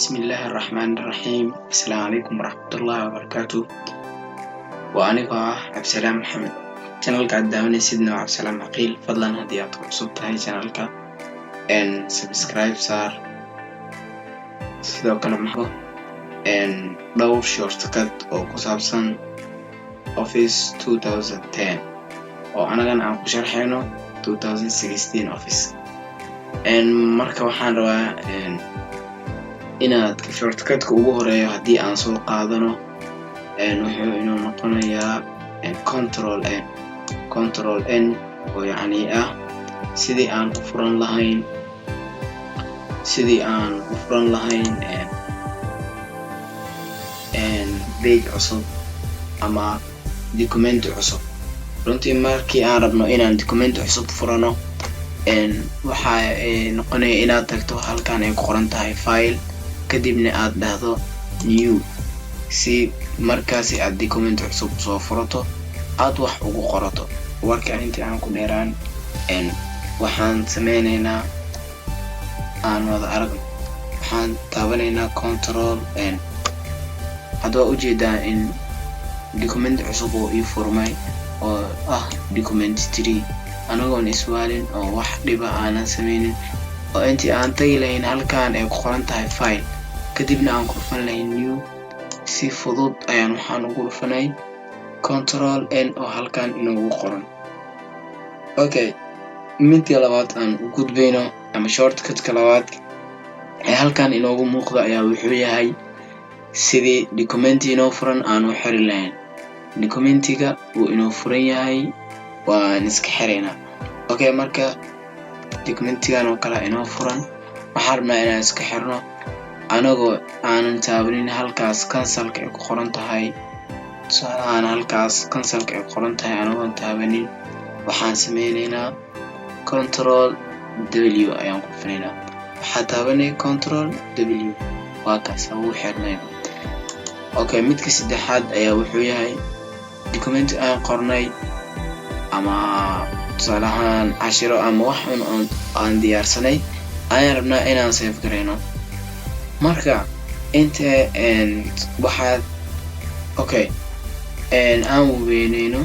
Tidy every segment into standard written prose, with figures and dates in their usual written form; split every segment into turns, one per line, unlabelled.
Bismillaahi Raxmaani Raxiim. Asalaamu calaykum waraxmatullaahi wabarakaatu. Waa anigoo ah Cabdisalaam Maxamed. Channelka aad daawanaysidna waa Cabdisalaam Caqiil. Fadlan, haddii aad ku cusub tahay channelka, subscribe saar. Sidoo kale maxaa dhowr shortcut oo ku saabsan Office 2010 oo anagana aan ku sharxayno 2016 Office. Marka waxaan rabaa inaad shortcutka ugu horeeyo haddii aan soo qaadano, wuxuu inuu noqonayaa Control N. Control N oo yacni ah sidii aan u furan lahayn page cusub ama documenti cusub. Runtii, markii aan rabno inaan documenti cusub furano, waxa noqonaya inaad tagto halkan ay ku qoran tahay File, kadibna aad dhahdo New, si markaasi aad documenti cusub soo furato, aad wax ugu qorato. Warka intii aan ku dheeraan, waxaan sameyneynaa aan wada aragno. Waxaan taabanaynaa Control N. Hadda waa ujeedaa in document cusub oo ii furmay oo ah document 3, anagoon iswaalin oo wax dhiba aanan sameynin, oo intii aan tagi lahayn halkan ay ku qoran tahay File, kadibna aan ku dhufan lahayn New, si fudud ayaan waxaan ugu dhufanay Control N oo halkan inoogu qoran. Okay, midka labaad aan u gudbayno ama shortcutka labaad ee halkan inoogu muuqda ayaa wuxuu yahay sidii documenti inoo furan aan u xiri lahayn. Documentiga wuu inoo furan yahay, waan iska xiraynaa. Okay, marka documentigan oo kale inoo furan, waxaan rabnaa inaan iska xirno anagoo aanan taabanin halkaas cancelka ay ku qoran tahay. Tusaalahaan, halkaas cancelka ay ku qoran tahay anagoon taabanin, waxaan sameyneynaa Control W ayaan ku dhufanaynaa. Waxaa taabanay Control W, waa kaas, wuu xirnay. Okay, midka saddexaad ayaa wuxuu yahay documenti aan qornay ama tusaale ahaan cashiro ama wax un aan diyaarsanay ayaan rabnaa inaan save garayno. Marka inta waxaad, okay, aan weyneyno,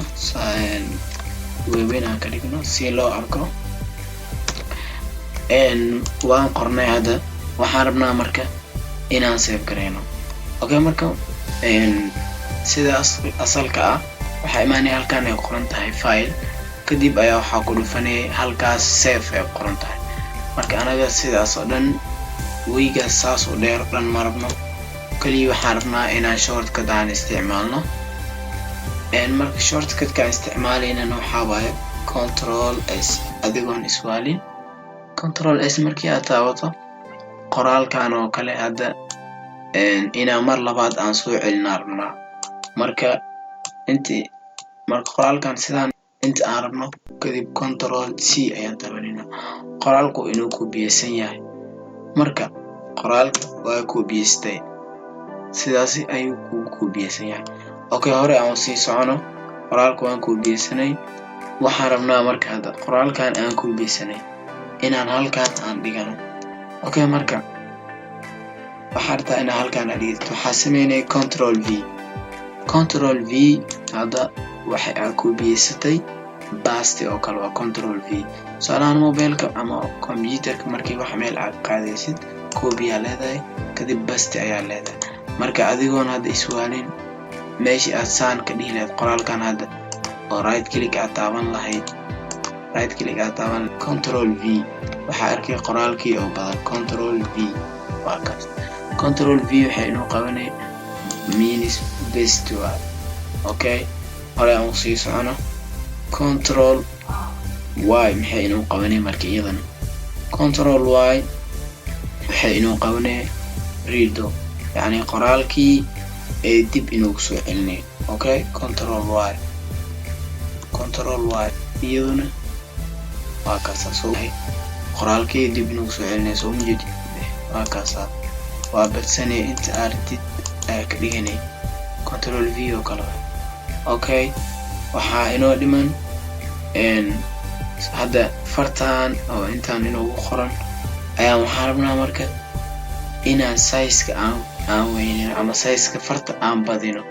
waaweyn aan ka dhigno si loo arko. Waan qornay, hadda waxaan rabnaa marka inaan save garayno. Okay, marka sida asalka ah waxaa imaanaya halkan ay qoran tahay File, kadib ayaa waxaa ku dhufanaya halkaas Save ay qoran tahay. Marka anaga sidaas oo dhan, weygaas saas oo dheer dhan ma rabno. Kaliya waxaan rabnaa inaan shortcut aan isticmaalno. Marka shortcutka aan isticmaalaynana waxaa waaye Control S. Adigoon iswaalin, Control S markii aad taabato, qoraalkan oo kale hadda inaan mar labaad aan soo celinaa rabnaa. Marka inti marka qoraalkan sidaan inta aan rabno, kadib Control C ayaan taabanayna. Qoraalku inuu koobiyeysan yahay. Marka qoraalka waa koobiyeystay, sidaasi ayuu kugu koobiyeysan yahay. Okay, hore aan sii socono. Qoraalka waan koobiyeysanay. Waxaan rabnaa marka hadda qoraalkan aan koobiyeysanay inaan halkan aan dhigano. Okay, marka waxaa rabtaa inaan halkan aad dhigato, waxaa sameynaya Control V. Control V, hadda waxay aa koobiyeysatay paste oo kale waa Control V. Tusaalahaan, mobileka ama computerka markii wax meel aad qaadaysid, copy aa leedahay, kadib paste ayaa leedahay. Marka adigoon hadda iswaalin, meeshii aad saan ka dhihi lahayd qoraalkan hadda oo right click aad taaban lahayd, right click aad taaban, Control V, waxaa arkay qoraalkii oo badan. Control V, waa kaas. Control V waxay inoo qabanay means paste waa. Okay, hore aan usii socono. Control Y maxay inoo qabanay? Marka iyadana Control Y waxay inoo qabanay redo, yacni qoraalkii ee dib inuu kusoo celinay. Okay, Control Y, Control Y iyaduna waa kaasa. Soo qoraalkii dib inuu kusoo celinay, soo ma jeedid? Waa kaasa, waa badsanay, inta aad rabtid ayaa ka dhiganay. Control V oo kale. Okay, waxaa inoo dhiman hadda fartan oo intaan inoogu qoran ayaan waxaan rabnaa marka Inaan sizeka aan weynino ama sizeka farta aan badino.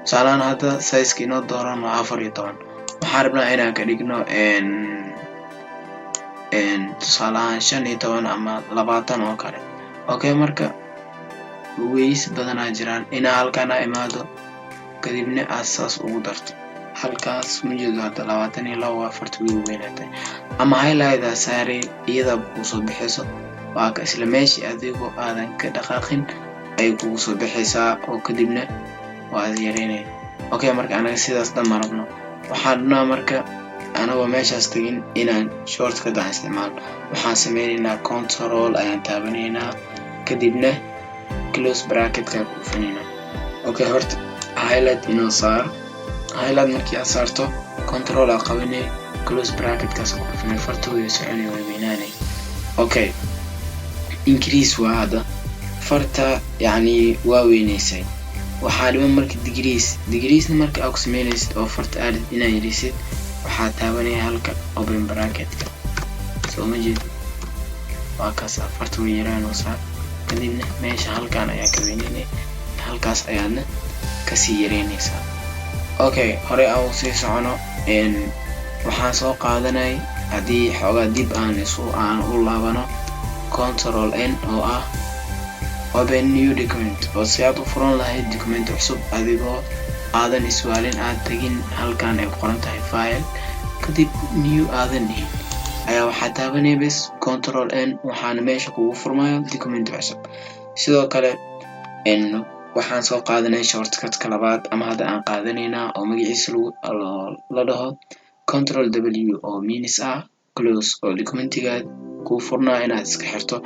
Tusaalahaan, hadda sizeka inoo dooran waa 14. Waxaan rabnaa inaan ka dhigno, tusaalahaan, 15 ama 20 oo kale. Okay, marka ways badanaa jiraan inaa halkaan aa imaado, kadibna aad saas ugu darto halkaas. Majeedo, hadda 22 waa, farta way weynaatay. Ama highlight aa saaray, iyadaa kuu soo bixayso. Waa ka isla meeshii, adigoo aadan ka dhaqaaqin ayay kugu soo bixaysaa oo kadibna waa ad yareynaya. Okay, marka anaga sidaas dhan ma rabno. Waxaan rabnaa marka, anagoo meeshaas tegin, inaan shortcut aan isticmaalno. Waxaan sameyneynaa, control ayaan taabanaynaa, kadibna close bracketka ku dhufanaynaa. Okay, horta highlight inoo saar. Highlight markii aad saarto, control aa qabanay, close bracketkaas ku dhufanay, farta way soconay, way weynaanay. Okay, increase waa hadda farta, yacni waa weynaysay. Waxaa dhiman marka decrease. Decreasena marka aad ku sameynaysid oo farta aadid inaad yarisid, waxaa taabanaya halka open bracketka. Soo ma jeed? Waa kaas, farta way yaraanaysaa. Kadibna meesha halkan ayaa ka weyneynay, halkaas ayaadna kasii yareynaysaa. Okay, horey aan usii socono. Waxaan soo qaadanay, haddii xoogaa dib aan isu aan u laabano, control N oo ah open new document, oo si aad u furan lahayd document cusub adigoo aadan iswaalin, aad tegin halkan ay qoran tahay file, kadib new aadan dhihin, ayaa waxaa taabanaya bes control N, waxaana meesha kugu furmayo document cusub. Sidoo kale waxaan soo qaadanay shortcutka labaad, ama hadda aan qaadanaynaa, oo magaciisa la dhaho control W, oo means ah close, oo documentigaad kuu furnaa inaad iska xirto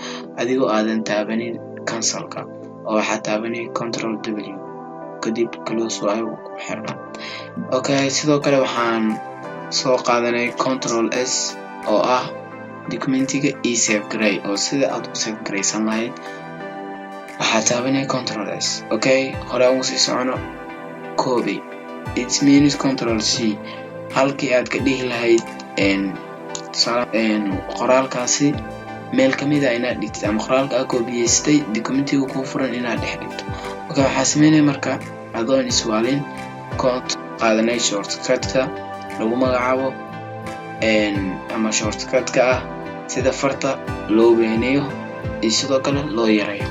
adigoo aadan taabanin cancelka, oo waxaa taabanay control W, kadib close waayo, uu ku xirnaa. Okay, sidoo kale waxaan soo qaadanay control S, oo ah documentiga e save garay, oo sida aad u save garaysan lahayd waxaa taabanay control S. Okay, hore aan usii socono. Copy, it means control C. Halkii aad ka dhihi lahayd qoraalkaasi meel kamid a inaad dhigtid, ama qoraalka aad koobiyeystay documentiga kuu furan inaad dhex dhigto. Okay, waxaa sameynaya marka, adoon iswaalin, qaadanay shortcutka lagu magacaabo ama shortcutka ah sida farta loo weyneeyo iyo sidoo kale loo yareeyo,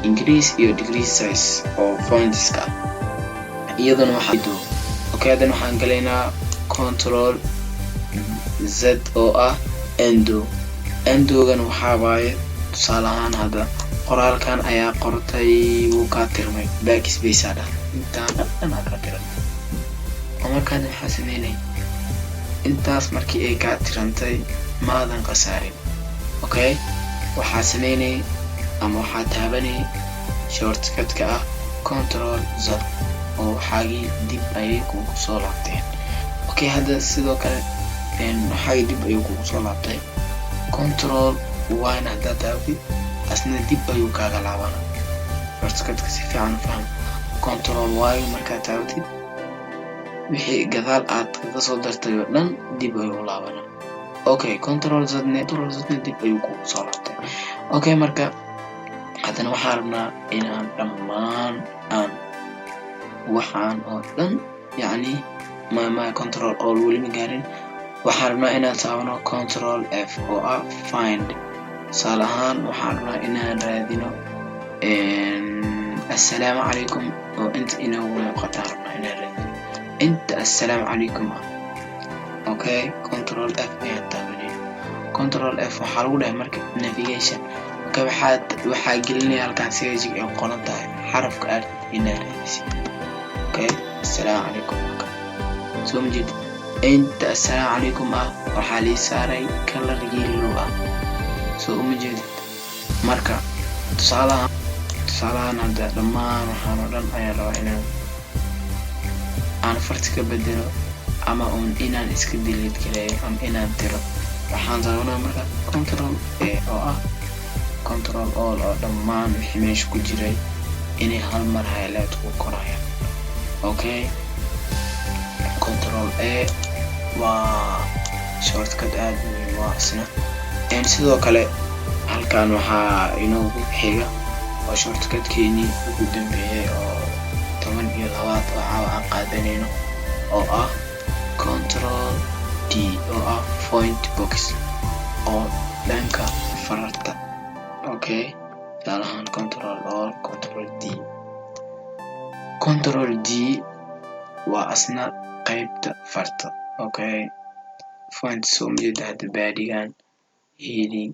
increase iyo decrease size oo fontska ah. Iyaduna waxaa, okay, haddana waxaan galaynaa control Z, oo ah undo. Undogan waxaa waaye, tusaale ahaan, hadda qoraalkan ayaa qortay, wuu kaa tirmay, backspace aa dhah, intaan dhan aa kaa tiran. Oo markaad maxaa sameynay? Intaas markii ay kaa tirantay, maadan khasaarin. Okay, waxaa sameynay ama waxaa taabanay shortcutka ah control Z, oo waxaagii dib ayay kugu soo laabteen. Okay, hadda sidoo kale waxaagii dib ayuu kugu soo laabtay. Control Y-na haddaad taabatid, asna dib ayuu kaaga laabana. Shortcutka si fiican u faham. Control Y markaad taabatid, wixii gadaal aad kaga soo dartay oo dhan dib ayuu laabana. Okay, control Z-ne, control Z-ne dib ayuu kugu soo laabtay. Okay, marka haddana waxaan rabnaa inaan dhammaan aan waxaan oo dhan, yacni ma control all weli ma gaarin. Waxaan rabnaa inaan taabano control F, oo ah find. Tusaale ahaan, waxaan rabnaa inaan raadino "assalaamu calaykum" oo inta inoogu muuqataan rabnaa inaan raadino inta "assalaamu calaykum" ah. Okay, control F ayaan taabanaya. Control F waxaa lagu dhahay marka navigation. Okay, waxaa gelinaya halkaan searching ay qoran tahay xarafka aad inaad raadisid. Okay, "assalaamu calaykum" soo ma jeed? Inta "assalaamu calaykum" ah waxaa lii saaray color yellow ah. Soo uma jeedid? Marka tusaalahan hadda dhammaan waxaan oo dhan ayaa rabaa inaan aan farti ka bedelo, ama uun inaan iska delete gareeyo ama inaan tiro. Waxaan taabanaa marka control A, oo ah control all, oo dhammaan wixii meesha ku jiray inay hal mar highlight ku korayaan. Okay, control A waa shortcut aad muhiim u ah isna. Sidoo kale halkan waxaa inoogu xiga Waa shortcutkeenii ugu dambeeyay oo 12aad oo caawa aan qaadanayno, oo ah Control D, oo ah font box oo dhanka fararta. Okay, tusaalahaan Control or Control D. Control D waa asna qaybta farta. Okay, font soo majeeda hadda, bodygan, heading,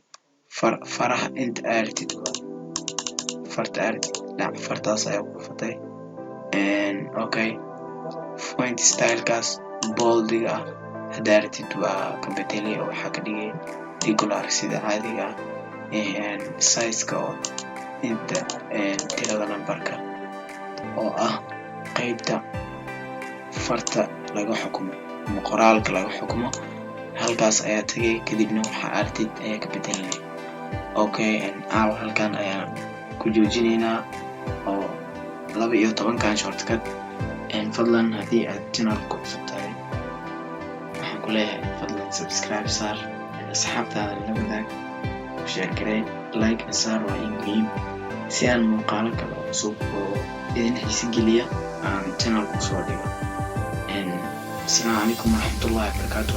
far, faraha inta aartid, farta aartid, dhinac fartaas ayaa ku dhufatay. Okay, font stylekaas boldiga ah haddaa rabtid waa ka bedelay oo waxaa ka dhigay regular sida caadiga ah. Sizeka oo inta tirada numberka oo ah qeybta farta laga xukumo ama qoraalka laga xukumo, halkaas ayaa tagay, kadibna waxaa aragtid ayaa ka bedelanay. Okay, caawa halkan ayaan ku joojinaynaa oo 12-kan shortcut. Fadlan haddii aad channelka ku cusub tahay, waxaan ku leeyahay fadlan subscribe saar, asxaabtaada la wadaag, share garee, like saar, waa ii muhiim si aan muuqaalo kale oo cusub oo idin xiisi geliya aan channelka usoo dhigo. Asalaamu calaykum waraxmatullahi wabarakaatu.